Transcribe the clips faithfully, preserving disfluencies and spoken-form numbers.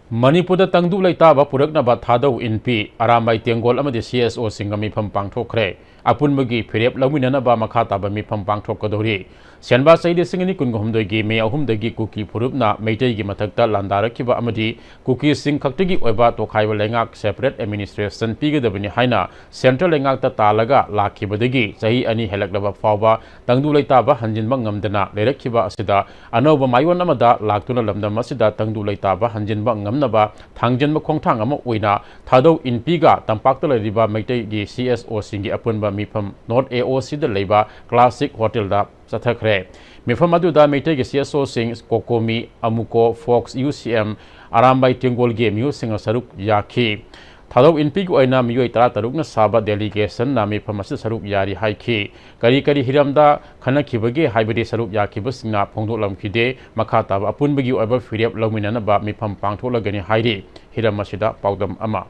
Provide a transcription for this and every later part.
ꯃꯅꯤꯄꯨꯔꯗ ꯇꯪꯗꯨ ꯂꯩꯇꯥꯕ ꯄꯨꯔꯛꯅꯕ ꯊꯥꯗꯧ ꯏꯟꯄꯤ, ꯑꯔꯥꯝꯕꯥꯏ ꯇꯦꯡꯒꯣꯜ ꯑꯃꯗꯤ ꯁꯤ ꯑꯦꯁ ꯑꯣꯁꯤꯡꯒ ꯃꯤꯐꯝ ꯄꯥꯡꯊꯣꯛꯈ꯭ꯔꯦ꯫ ꯑꯄꯨꯟꯕꯒꯤ ꯐꯤꯔꯦꯞ ꯂꯧꯃꯤꯟꯅꯅꯕ ꯃꯈꯥ ꯇꯥꯕ ꯃꯤꯐꯝ ꯄꯥꯡꯊꯣꯛꯀꯗꯧꯔꯤ꯫ ꯁꯦꯟꯕꯥ ꯆꯍꯤ ꯂꯤꯁꯤꯡ ꯑꯅꯤ ꯀꯨꯟꯒ ꯍꯨꯝꯗꯣꯏꯒꯤ ꯃꯦ ꯑꯍꯨꯝꯗꯒꯤ ꯀꯨꯀꯤ ꯐꯨꯔꯨꯞꯅ ꯃꯩꯇꯩꯒꯤ ꯃꯊꯛꯇ ꯂꯥꯟꯗꯥꯔꯛꯈꯤꯕ ꯑꯃꯗꯤ ꯀꯨꯀꯤꯁꯤꯡ ꯈꯛꯇꯒꯤ ꯑꯣꯏꯕ ꯇꯣꯈꯥꯏꯕ ꯂꯩꯉꯥꯛ, separate administration, ꯄꯤꯒꯗꯕꯅꯤ ꯍꯥꯏꯅ ꯁꯦꯟꯇ꯭ꯔꯦꯜ ꯂꯩꯉꯥꯛꯇ ꯇꯥꯜꯂꯒ ꯂꯥꯛꯈꯤꯕꯗꯒꯤ ꯆꯍꯤ ꯑꯅꯤ ꯍꯦꯜꯂꯛꯂꯕ ꯐꯥꯎꯕ ꯇꯪꯗꯨ ꯂꯩꯇꯥꯕ ꯍꯟꯖꯤꯟꯕ ꯉꯝꯗꯅ ꯂꯩꯔꯛꯈꯤꯕ ꯑꯁꯤꯗ ꯑꯅꯧꯕ ꯃꯥꯏꯑꯣꯟ ꯑꯃꯗ ꯂꯥꯛꯇꯨꯅ ꯂꯝꯗꯝ ꯑꯁꯤꯗ ꯇꯪꯗꯨ ꯂꯩꯇꯥꯕ ꯍꯟꯖꯤꯟꯕ ꯉꯝꯅꯕ ꯊꯥꯡꯖꯤꯟꯕ ꯈꯣꯡꯊꯥꯡ ꯑꯃ ꯑꯣꯏꯅ ꯊꯥꯗꯧ ꯏꯟꯄꯤꯒ ꯇꯝꯄꯥꯛꯇ ꯂꯩꯔꯤꯕ ꯃꯩꯇꯩꯒꯤ ꯁꯤ ꯑꯦꯁ ꯑꯣꯁꯤꯡꯒꯤ ꯑꯄꯨꯟꯕ ꯃꯤꯐꯝ ꯅꯣꯔꯠ ꯑꯦ ꯑꯣ ꯁꯤꯗ ꯂꯩꯕ ꯀ꯭ꯂꯥꯁꯤꯛ ꯍꯣꯇꯦꯜꯗ ꯆꯠꯊꯈ꯭ꯔꯦ꯫ ꯃꯤꯐꯝ ꯑꯗꯨꯗ ꯃꯩꯇꯩꯒꯤ ꯁꯤ ꯑꯦꯁ ꯑꯣꯁꯤꯡ, ꯀꯣꯀꯣꯃꯤ, ꯑꯃꯨꯀꯣ, ꯐꯣꯛꯁ, ꯌꯨ ꯁꯤ ꯑꯦꯝ, ꯑꯔꯥꯝꯕꯥꯏ ꯇꯦꯡꯒꯣꯜꯒꯤ ꯃꯤꯑꯣꯏꯁꯤꯡꯅ ꯁꯔꯨꯛ ꯌꯥꯈꯤ꯫ ꯊꯥꯗꯧ ꯏꯟꯄꯤꯒꯤ ꯑꯣꯏꯅ ꯃꯤꯑꯣꯏ ꯇꯔꯥꯇꯔꯨꯛꯅ ꯁꯥꯕ ꯗꯦꯂꯤꯒꯦꯁꯟꯅ ꯃꯤꯐꯝ ꯑꯁꯤꯗ ꯁꯔꯨꯛ ꯌꯥꯔꯤ ꯍꯥꯏꯈꯤ꯫ ꯀꯔꯤ ꯀꯔꯤ ꯍꯤꯔꯝꯗ ꯈꯟꯅꯈꯤꯕꯒꯦ ꯍꯥꯏꯕꯗꯤ ꯁꯔꯨꯛ ꯌꯥꯈꯤꯕꯁꯤꯡꯅ ꯐꯣꯡꯗꯣꯛꯂꯝꯈꯤꯗꯦ꯫ ꯃꯈꯥ ꯇꯥꯕ ꯑꯄꯨꯟꯕꯒꯤ ꯑꯣꯏꯕ ꯐꯤꯔꯦꯞ ꯂꯧꯃꯤꯟꯅꯅꯕ ꯃꯤꯐꯝ ꯄꯥꯡꯊꯣꯛꯂꯒꯅꯤ ꯍꯥꯏꯔꯤ꯫ ꯍꯤꯔꯝ ꯑꯁꯤꯗ ꯄꯥꯎꯗꯝ ꯑꯃ꯫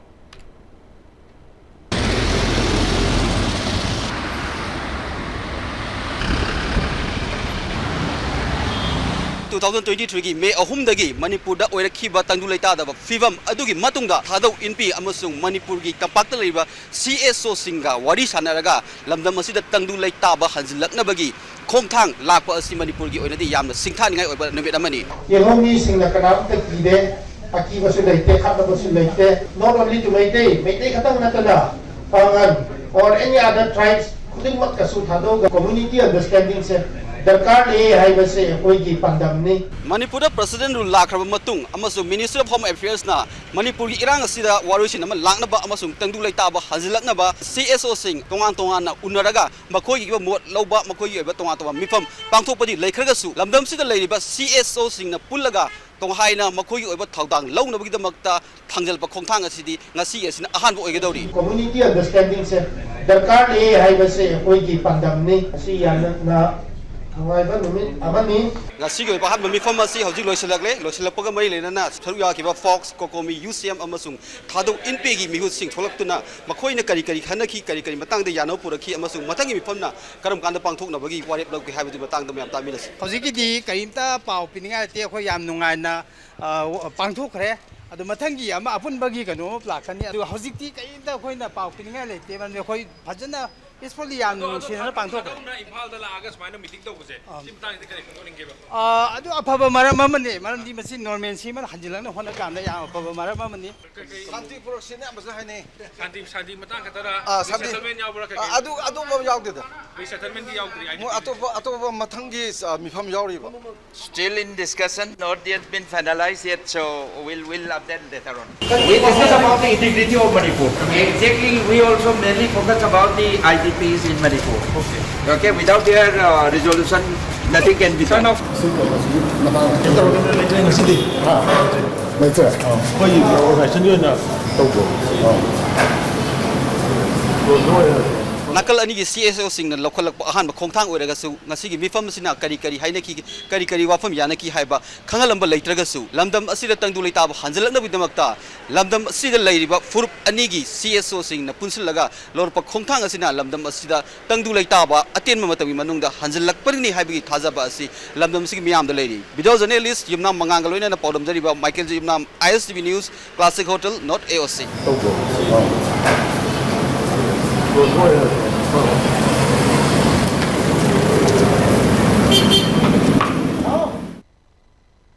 Two thousand twenty three ꯒꯤ ꯃꯦ ꯑꯍꯨꯝꯗꯒꯤ ꯃꯅꯤꯄꯨꯔꯗ ꯑꯣꯏꯔꯛꯈꯤꯕ ꯇꯪꯗꯨ ꯂꯩꯇꯥꯗꯕ ꯐꯤꯕꯝ ꯑꯗꯨꯒꯤ ꯃꯇꯨꯡꯗ ꯊꯥꯗꯧ ꯏꯟꯄꯤ ꯑꯃꯁꯨꯡ ꯃꯅꯤꯄꯨꯔꯒꯤ ꯇꯝꯄꯥꯛꯇ ꯂꯩꯔꯤꯕ ꯁꯤ ꯑꯦꯁ ꯑꯣꯁꯤꯡꯒ ꯋꯥꯔꯤ ꯁꯥꯟꯅꯔꯒ ꯂꯝꯗꯝ ꯑꯁꯤꯗ ꯇꯪꯗꯨ ꯂꯩꯇꯥꯕ ꯍꯟꯖꯤꯜꯂꯛꯅꯕꯒꯤ ꯈꯣꯡꯊꯥꯡ ꯂꯥꯛꯄ ꯑꯁꯤ ꯃꯅꯤꯄꯨꯔꯒꯤ ꯑꯣꯏꯅꯗꯤ ꯌꯥꯝꯅ ꯁꯤꯡꯊꯥꯅꯤꯡꯉꯥꯏ ꯑꯣꯏꯕ ꯅꯨꯃꯤꯠ ꯑꯃꯅꯤ꯫ ꯌꯦꯜꯍꯧ ꯃꯤꯁꯤꯡꯅ ꯀꯅꯥꯝꯇ ꯀꯤꯗꯦ, ꯑꯀꯤꯕꯁꯨ ꯂꯩꯇꯦ, ꯈꯠꯅꯕꯁꯨ ꯂꯩꯇꯦ꯫ Not only to Meitei, Meitei ꯈꯛꯇꯪ ꯅꯠꯇꯅ ꯄꯥꯉꯜ or any other tribes ꯈꯨꯗꯤꯡꯃꯛꯀꯁꯨ ꯊꯥꯗꯣꯛꯑꯒ community understanding ꯁꯦ ꯗꯔꯀꯥꯔ ꯂꯩ ꯍꯥꯏꯕꯁꯦ ꯑꯩꯈꯣꯏꯒꯤ ꯄꯥꯟꯗꯝꯅꯤ꯫ ꯃꯅꯤꯄꯨꯔꯗ President Rule ꯂꯥꯛꯈ꯭ꯔꯕ ꯃꯇꯨꯡ ꯑꯃꯁꯨꯡ Ministry of Home Affairs ꯅ ꯃꯅꯤꯄꯨꯔꯒꯤ ꯏꯔꯥꯡ ꯑꯁꯤꯗ ꯋꯥꯔꯣꯏꯁꯤꯟ ꯑꯃ ꯂꯥꯛꯅꯕ ꯑꯃꯁꯨꯡ ꯇꯪꯗꯨ ꯂꯩꯇꯥꯕ ꯍꯟꯖꯤꯜꯂꯛꯅꯕ ꯁꯤ ꯑꯦꯁ ꯑꯣꯁꯤꯡ ꯇꯣꯉꯥꯟ ꯇꯣꯉꯥꯟꯅ ꯎꯅꯔꯒ ꯃꯈꯣꯏꯒꯤ ꯑꯣꯏꯕ ꯃꯣꯠ ꯂꯧꯕ, ꯃꯈꯣꯏꯒꯤ ꯑꯣꯏꯕ ꯇꯣꯉꯥꯟ ꯇꯣꯉꯥꯟꯕ ꯃꯤꯐꯝ ꯄꯥꯡꯊꯣꯛꯄꯗꯤ ꯂꯩꯈ꯭ꯔꯒꯁꯨ, ꯂꯝꯗꯝꯁꯤꯗ ꯂꯩꯔꯤꯕ ꯁꯤ ꯑꯦꯁ ꯑꯣꯁꯤꯡꯅ ꯄꯨꯜꯂꯒ ꯇꯣꯉꯥꯏꯅ ꯃꯈꯣꯏꯒꯤ ꯑꯣꯏꯕ ꯊꯧꯗꯥꯡ ꯂꯧꯅꯕꯒꯤꯗꯃꯛꯇ ꯊꯥꯡꯖꯜꯂꯛꯄ ꯈꯣꯡꯊꯥꯡ ꯑꯁꯤꯗꯤ ꯉꯁꯤꯒꯤ ꯑꯁꯤꯅ ꯑꯍꯥꯟꯕ ꯑꯣꯏꯒꯗꯧꯔꯤ꯫ Community understanding ꯁꯦ ꯗꯔꯀꯥꯔ ꯂꯩ ꯍꯥꯏꯕꯁꯦ ꯑꯩꯈꯣꯏꯒꯤ ꯄꯥꯟꯗꯝꯅꯤ꯫ ꯉꯁꯤ ꯌꯥꯝꯅ ꯅꯨꯡꯉꯥꯏꯕ ꯅꯨꯃꯤꯠ ꯑꯃꯅꯤ꯫ ꯉꯁꯤꯒꯤ ꯑꯣꯏꯕ ꯑꯍꯥꯟꯕ ꯃꯤꯐꯝ ꯑꯁꯤ ꯍꯧꯖꯤꯛ ꯂꯣꯏꯁꯤꯜꯂꯛꯂꯦ꯫ ꯂꯣꯏꯁꯤꯜꯂꯛꯄꯒ ꯃꯔꯤ ꯂꯩꯅꯅ ꯁꯔꯨꯛ ꯌꯥꯈꯤꯕ ꯐꯣꯛꯁ, ꯀꯣꯀꯣꯃꯤ, ꯌꯨ ꯁꯤ ꯑꯦꯝ ꯑꯃꯁꯨꯡ ꯊꯥꯗꯧ ꯏꯟꯄꯤꯒꯤ ꯃꯤꯍꯨꯠꯁꯤꯡ ꯊꯣꯛꯂꯛꯇꯨꯅ ꯃꯈꯣꯏꯅ ꯀꯔꯤ ꯀꯔꯤ ꯈꯟꯅꯈꯤ, ꯀꯔꯤ ꯀꯔꯤ ꯃꯇꯥꯡꯗ ꯌꯥꯅꯕ ꯄꯨꯔꯛꯈꯤ ꯑꯃꯁꯨꯡ ꯃꯊꯪꯒꯤ ꯃꯤꯐꯝꯅ ꯀꯔꯝ ꯀꯥꯟꯗ ꯄꯥꯡꯊꯣꯛꯅꯕꯒꯤ ꯋꯥꯔꯦꯞ ꯂꯧꯒꯦ ꯍꯥꯏꯕꯗꯨꯒꯤ ꯃꯇꯥꯡꯗ ꯃꯌꯥꯝ ꯇꯥꯃꯤꯟꯅꯁꯤ꯫ ꯍꯧꯖꯤꯛꯀꯤꯗꯤ ꯀꯔꯤꯝꯇ ꯄꯥꯎ ꯄꯤꯅꯤꯡꯉꯥꯏ ꯂꯩꯇꯦ꯫ ꯑꯩꯈꯣꯏ ꯌꯥꯝ ꯅꯨꯡꯉꯥꯏꯅ, ꯑ, ꯄꯥꯡꯊꯣꯛꯈ꯭ꯔꯦ꯫ ꯑꯗꯨ ꯃꯊꯪꯒꯤ ꯑꯃ ꯑꯄꯨꯟꯕꯒꯤ ꯀꯩꯅꯣ ꯑꯃ ꯂꯥꯛꯀꯅꯤ꯫ ꯑꯗꯨꯒ ꯍꯧꯖꯤꯛꯇꯤ ꯀꯔꯤꯝꯇ ꯑꯩꯈꯣꯏꯅ ꯄꯥꯎ ꯄꯤꯅꯤꯡꯉꯥꯏ ꯂꯩꯇꯦ, ꯃꯔꯝꯗꯤ ꯑꯩꯈꯣꯏ ꯐꯖꯅ peacefully ꯌꯥꯝꯅ ꯅꯨꯡꯁꯤꯅꯅ ꯄꯥꯡꯊꯣꯛꯈ꯭ꯔꯦ꯫ ꯑꯗꯣꯝꯅ ꯏꯝꯐꯥꯜꯗ ꯂꯥꯛꯑꯒ ꯁꯨꯃꯥꯏꯅ ꯃꯤꯇꯤꯡ ꯇꯧꯕꯁꯦ, ꯑꯥ꯫ ꯁꯤ ꯃꯇꯥꯡꯁꯤꯗ ꯀꯔꯤ ꯐꯣꯡꯗꯣꯛꯅꯤꯡꯒꯦꯕ? ꯑꯥ, ꯑꯗꯨ ꯑꯐꯕ ꯃꯔꯝ ꯑꯃꯅꯤ, ꯃꯔꯝꯗꯤ ꯃꯁꯤ normalcy ꯑꯃ ꯍꯟꯖꯤꯜꯂꯛꯅꯕ ꯍꯣꯠꯅꯀꯥꯟꯗ ꯌꯥꯝ ꯑꯐꯕ ꯃꯔꯝ ꯑꯃꯅꯤ꯫ ꯀꯩ, ꯀꯩ ꯁꯥꯟꯇꯤ ꯄꯨꯔꯛꯁꯦꯅ ꯑꯃꯁꯨ ꯍꯥꯏꯅꯩ꯫ ꯁꯥꯟꯇꯤ, ꯁꯥꯟꯇꯤ ꯃꯇꯥꯡ ꯈꯛꯇꯔ? ꯑꯥ, ꯁꯥꯟꯇꯤ꯫ Resettlement ꯌꯥꯎꯕ꯭ꯔꯥ? ꯀꯩ, ꯑꯥ, ꯀꯩ? ꯑꯗꯨ, ꯑꯗꯨꯝꯕ ꯌꯥꯎꯗꯦꯗ꯫ Resettlement ꯗꯤ ꯌꯥꯎꯗ꯭ꯔꯤ, ꯃꯣꯏ ꯑꯇꯣꯞꯄ, ꯑꯇꯣꯞꯄ ꯃꯊꯪꯒꯤ, ꯑꯥ, ꯃꯤꯐꯝ ꯌꯥꯎꯔꯤꯕ꯫ Still in discussion, not yet been finalized yet, so we'll, we'll update later on. We discuss about the integrity of Manipur. Exactly, we also mainly focus about the I D Ps in Manipur. Okay. Okay, without their, uh, resolution, nothing can be done. ꯁꯤ ꯀꯩꯅꯣꯁꯤꯒꯤ ꯃꯇꯥꯡꯗ ꯀꯩꯝ ꯇꯧꯔꯒ ꯂꯩꯇ꯭ꯔꯦ ꯉꯁꯤꯗꯤ꯫ ꯍꯥ? ꯂꯩꯇ꯭ꯔꯦ? ꯑꯥ, ꯑꯩꯈꯣꯏꯒꯤ organization ꯒꯤ ꯑꯣꯏꯅ ꯇꯧꯕ꯭ꯔꯣ? ꯑꯥ꯫ ꯂꯣꯟꯗ ꯑꯣꯏꯅ ꯅꯥꯀꯜ ꯑꯅꯤꯒꯤ C S O ꯁꯤꯡꯅ ꯂꯧꯈꯠꯂꯛꯄ ꯑꯍꯥꯟꯕ ꯈꯣꯡꯊꯥꯡ ꯑꯣꯏꯔꯒꯁꯨ, ꯉꯁꯤꯒꯤ ꯃꯤꯐꯝ ꯑꯁꯤꯅ ꯀꯔꯤ ꯀꯔꯤ ꯍꯥꯏꯅꯈꯤ, ꯀꯔꯤ ꯀꯔꯤ ꯋꯥꯐꯝ ꯌꯥꯅꯈꯤ ꯍꯥꯏꯕ ꯈꯪꯍꯜꯂꯝꯕ ꯂꯩꯇ꯭ꯔꯒꯁꯨ, ꯂꯝꯗꯝ ꯑꯁꯤꯗ ꯇꯪꯗꯨ ꯂꯩꯇꯥꯕ ꯍꯟꯖꯤꯜꯂꯛꯅꯕꯒꯤꯗꯃꯛꯇ ꯂꯝꯗꯝ ꯑꯁꯤꯗ ꯂꯩꯔꯤꯕ ꯐꯨꯔꯨꯞ ꯑꯅꯤꯒꯤ C S O ꯁꯤꯡꯅ ꯄꯨꯟꯁꯤꯜꯂꯒ ꯂꯧꯔꯛꯄ ꯈꯣꯡꯊꯥꯡ ꯑꯁꯤꯅ ꯂꯝꯗꯝ ꯑꯁꯤꯗ ꯇꯪꯗꯨ ꯂꯩꯇꯥꯕ ꯑꯇꯦꯟꯕ ꯃꯇꯝꯒꯤ ꯃꯅꯨꯡꯗ ꯍꯟꯖꯤꯜꯂꯛꯄꯅꯤ ꯍꯥꯏꯕꯒꯤ ꯊꯥꯖꯕ ꯑꯁꯤ ꯂꯝꯗꯝ ꯑꯁꯤꯒꯤ ꯃꯤꯌꯥꯝꯗ ꯂꯩꯔꯤ꯫ Video journalist ꯌꯨꯝꯅꯥꯝ ꯃꯉꯥꯡꯒ ꯂꯣꯏꯅꯅ ꯄꯥꯎꯗꯝꯖꯔꯤꯕ Michael G Yumnam, I S T V News, Classic Hotel, North A O C꯫ ꯇꯧꯕ꯭ꯔꯣ? ꯑꯥ꯫ ꯂꯣꯟꯗ ꯑꯣꯏꯅ